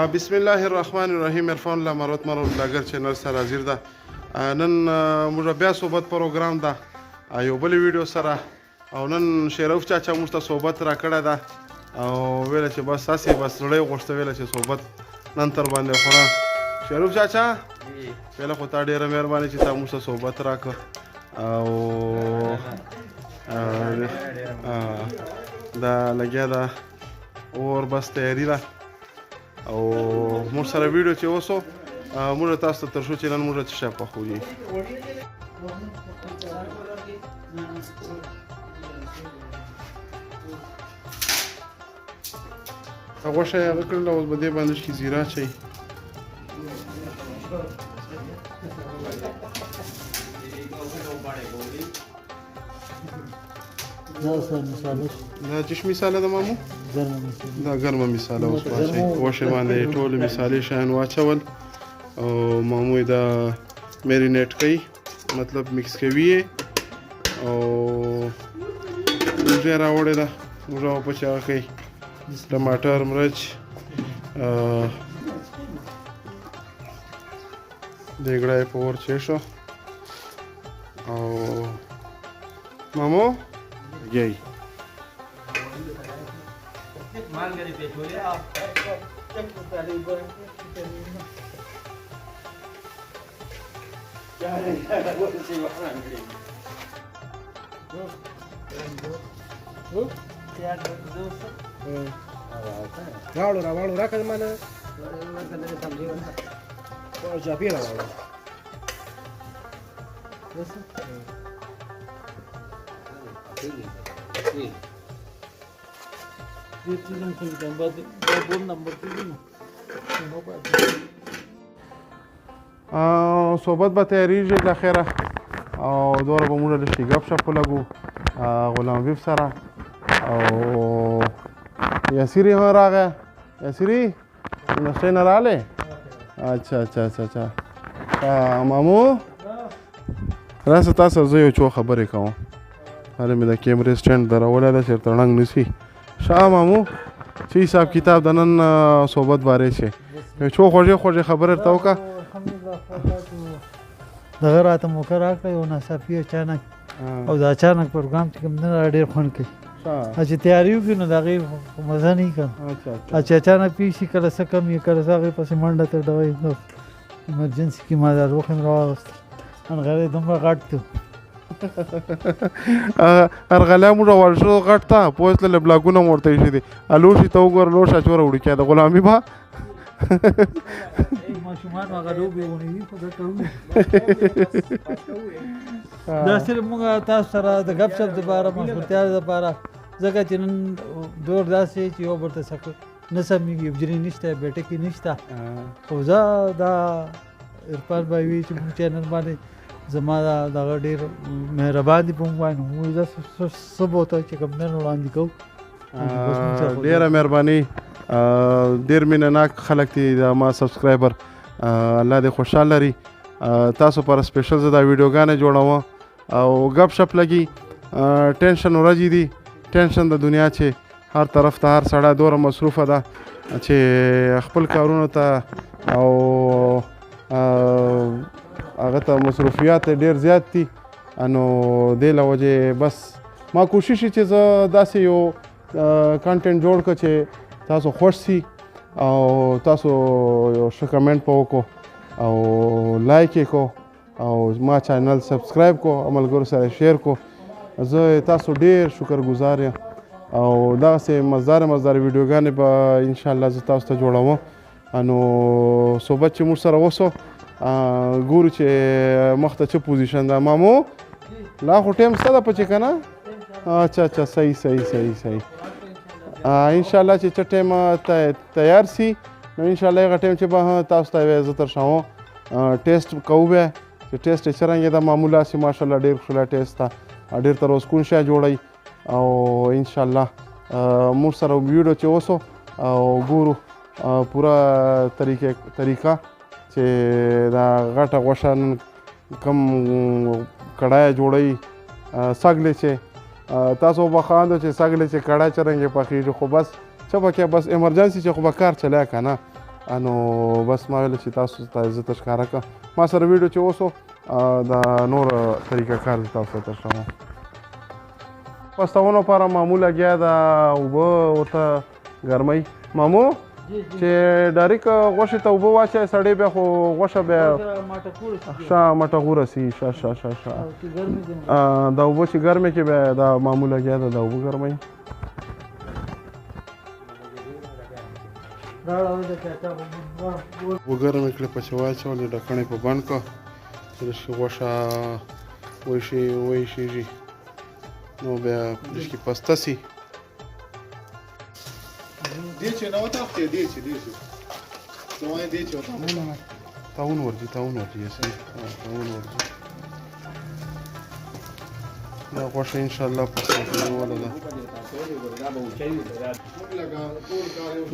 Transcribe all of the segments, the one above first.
بسم الله الرحمن الرحیم. عرفان الله مروت مرو بلاګر چینل سره حاضر ده. نن موږ بیا صحبت پروګرام ده یو بل ویډیو سره، او نن شیروف چاچا موږ ته صحبت را کړی ده او ویله چې بس هسې بس زړه یې غوښته، ویله چې صحبت نن تر باندې خوره. شیروف چاچا، ویله خو تا ډېره مهرباني چې تا موږ ته صحبت راکړ. او دا لګیا ده اور، بس تیاری ده او موږ سره ویډیو چې اوسو موږ تاسو ته تر شو چې نن موږ څه شی پخو دي. غوښه یې هغه کړله، اوس به دې باندې چې زیره اچوي. دا چش مساله ده مامو؟ دا ګرمه مساله اوس واچوي. غوښې باندې ټولې مسالې شیان واچول او مامو یې دا میرینیټ کوي، مطلب مکس کوي یې. او اوږه یې راوړې ده، اوږه ورپسې هغه کوي، ټماټر، مرچ، دیګړه یې په اور چې شو. او مامو یی راوړو راوړو راکړه مانه جاپی راوړو. صحبت به تیاریږي له خیره، او دوره به موږ لږ ګپ شپ ولګو غلام حبیب سره. او یاسری هم راغی. یاسری یونیورسټۍ نه راغلی؟ اچھا اچھا اچھا اچھا. مامو راسه، تا سره زه یو څو خبرې کوم. هله مې د کیمرې سټینډ درولی ده، چېرته ړنګ نه سي. ښه مامو، چې حساب کتاب د نن صحبت بارې شي، یو څو خوږې خوږې خبرې درته وکړه. دغه راته موقع راکړه یو ناڅاپي اچانک، او د اچانک پروګرام چې کوم دی ډېر خوند کوي. چې تیاري وکړي نو د هغې خو مزه نه وي که نه، چې اچانک پېښ شي، کله څه کم وي، کله څه، هغې پسې منډه ته ډوي. نو ایمرجنسي کې ما دا لوښی هم راواغېسته، انغری دومره غټ دی. ارغلی موږ ورشو غټ ته پوه سله، بلاګونه مو ورته ایښي دي. لوښي ته وګوره، لوښه چوره وړوکی ده غلامي به ماشومان هغه لوبې ونیوي، خو ګټه وي. دا صرف موږ تاسو سره د ګپ شپ دپاره، مشغولتیا دپاره، ځکه چې نن دور داسې چې یو بل ته څه نه سمېږي، بجري نشته، بیټکې نشته. خو زه دا عرفان بای وي چې موږ چینل باندې زما دغه ډېر مهربان دي په موږ باندې، موږ دا څه بوته چې کوم نن وړاندې کوو. ډېره مهرباني، ډېر مینه ناک خلک دي دا ما سبسکرایبر، الله دې خوشحال لري. تاسو پر سپیشل زه دا ویډیوګانې جوړوم او ګپ شپ لګي. ټینشن ورځې دي، ټینشن د دنیا چې هر طرف ته هر سړی دوره مصروفه ده چې خپل کارونو ته او هغه ته مصروفیات ډېر زیات دي. نو دې له وجې بس ما کوشش چې زه داسې یو کانټینټ جوړ کړم چې تاسو خوښ سي او تاسو یو ښه کمنټ په وکړو او لایک یې کو او ما چینل سبسکرایب کو او ملګرو سره شیر کو. زه تاسو ډېر شکرګزار یم او دغسې مزدار مزدار ویډیوګانې به انشاءالله زه تاسو ته جوړوم. نو صحبت چې موږ سره وسو، ګورو چې مخته څه پوزیشن ده. مامو لا خو ټایم شته ده پچې که نه؟ اچھا اچھا، صحیح صحیح صحیح صحیح. انشاءالله چې څه ټایم تیار سي نو انشاءالله هغه ټایم چې به تاسو ته زه تر شاوم ټیسټ کوو به چې ټیسټ یې څرنګه ده. معمولا سي ماشاءالله ډېر ښکلی ټیسټ ده، ډېر تر اوسکون شی جوړوي. او انشاءالله موږ سره ویډیو چې اوسو او ګورو پوره طریقه چې دا غټه غوښه نن کم کړای جوړوي. سګلې چې تاسو به خاندو چې سګلې چې کړای څرنګه پخېږي، خو بس څه پکې بس ایمرجنسي چې خو به کار چلی که نه. نو بس ما ویل چې تاسو ته زه ته ښکاره کړم. ما سره ویډیو چې اوسو دا نور طریقه کار زه تاسو ته تشریح. پستونو لپاره مامو لګیا ده، اوبه ورته ګرموي. مامو چې ډایرک غوښې ته اوبه واچوې سړې، بیا خو غوښه بیا ښه مټغوره سي. ښه ښه ښه ښه. دا اوبه چې ګرمې کړې بیا دا مامو لګیا ده دا اوبه ګرموي. اوبه ګرمې کړې، پسې واچولې، ډکڼې په بند کړه چې لږ غوښه وایشېږي، نو بیا لږ پسته سي. دیچه نه وتاخته دیچه دیچه زمانه دیچه وتاخته. تاون ورځي، تاون ورځي، یاسین تاون ورځي. دا غوښه انشاءالله پخه وله ده.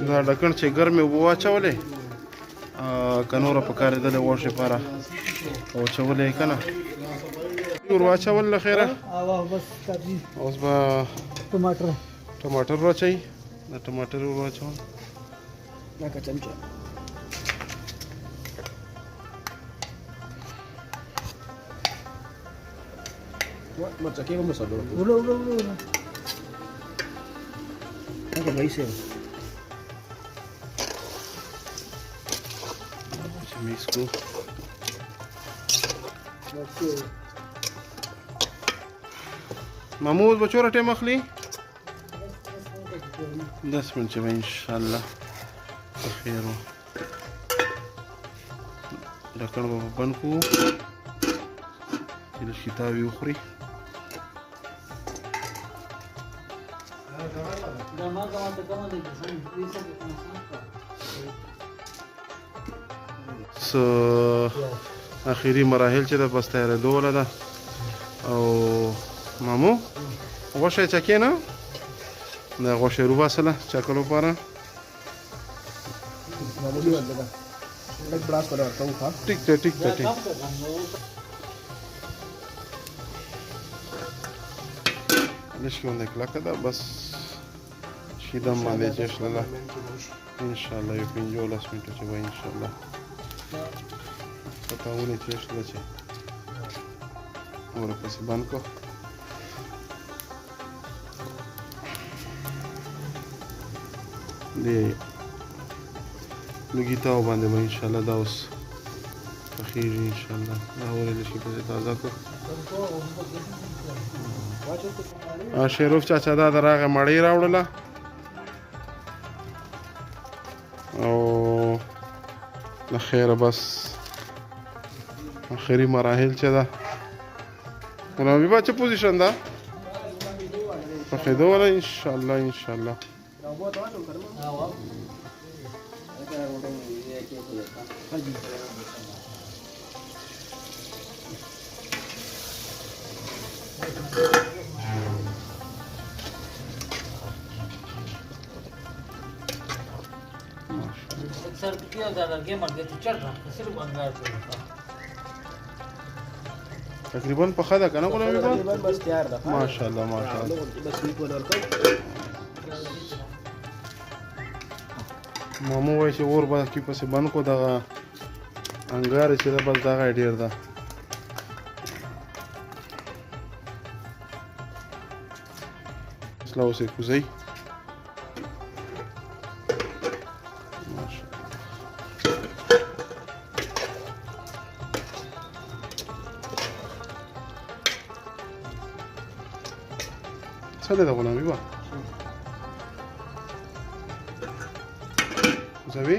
دا ډکڼ چې ګرمې اوبه واچولې، که نوره پکارېدلې غوښې لپاره واچولې که نه ور واچول له خیره. اوس به ټماټر واچوي. دا ټماټر ور واچول. لکه چمچه. مرچکې به مو سره ولو ولو ولو. هغه به یې چې مکس کړو. مامو اوس به څومره ټایم اخلي؟ 10 منټه به انشاءالله په خیر و. ډکڼ به په بند کړو چې لږ کتاب یې وخوري. څه اخري مراحل چې ده بس تیارېدو والا ده. او مامو غوښه یې چکې نه؟ دا غوښه یې وباسله چکلو لپاره. ټیک ده ټیک ده ټیک. لږ غوندې کلکه ده، بس شیدم باندې چې شلله انشاءالله یو 15 منټو چې به انشاءالله په تاونه چې شله چې ورپسې بند کړو. دې لوګي تاو باندې به انشاءالله دا اوس پخېږي انشاءالله. دا ورې لږ پسې تازه کړو. شیروف چاچا دا د راغی مړۍ راوړله او له خیره بس اخري مراحل چې ده. غلام بابا څه پوزیشن ده؟ پخېدو والا انشاءالله انشاءالله. تقریبا پخه ده که نه غلام بابا؟ بس تیار ده. ماشاءالله ماشاءالله. مامو وایي چې اور به کې پسې بند کړو، دغه انګار چې ده بس دغه یې ډېر ده. لا اوس یې کوزوي. څه دی د غلامي به کوزوي؟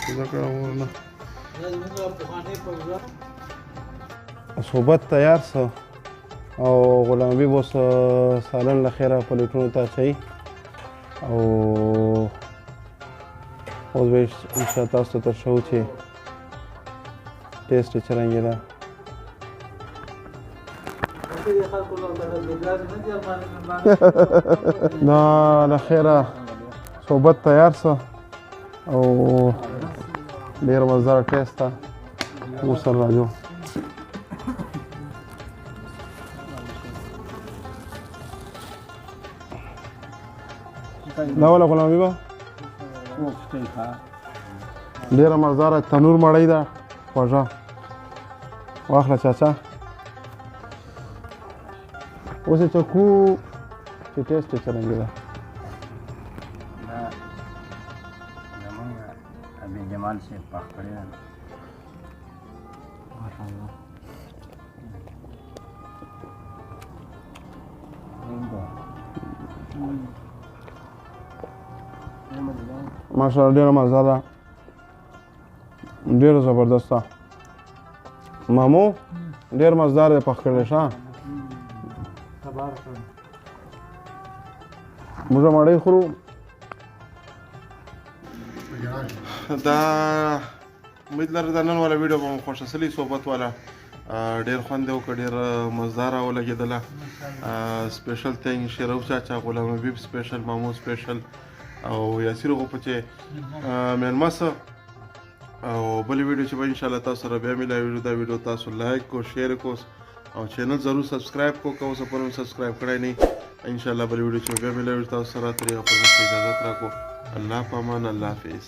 کوزه کړه اور نه. صحبت تیار سو او غلام بي اوس سالن له خیره پلیټونو ته اچوي او اوس به انشاءالله تاسو ته ترشو چې ټیسټ یې څرنګه ده. دا له خیره صحبت تیار سو او ډېر مزدار ټیسټ ده. اوس سره راځو. دا ولا غلام حبیبه ډېره مزداره تنور مړۍ ده، خوږه. واخله چاچا، اوس یې چکو چې ټیسټ یې څرنګه ده. دا زمونږ ابي جمال صاحب پخ کړی ده. ماشاءالله. ماشاءالله ډېره مزه ده، ډېره زبردسته. مامو ډېر مزدار دی پخ کړی شه. تبارک الله. موږ مړۍ خورو. دا امید لرم دا نن والا ویډیو به مو خوښه سلی. صحبت والا ډېر خوند یې وکړ، ډېر مزداره ولګېدله. سپیشل ثانک شیرو چاچا، غلام حبیب سپیشل، مامو سپیشل او یاسر غو په چې مېلمه سه. او بلې ویډیو چې به انشاءالله تاسو سره بیا ملاویږو. دا ویډیو تاسو لایک کو، شیر کو او چینل ضرور سبسکرایب کو که اوسه پورې مو سبسکرایب کړی نه. انشاءالله بلې ویډیو چې بیا ملاویږو تاسو سره، تر هغه پورې موږ ته اجازت راکړو. الله په امان، الله حافظ.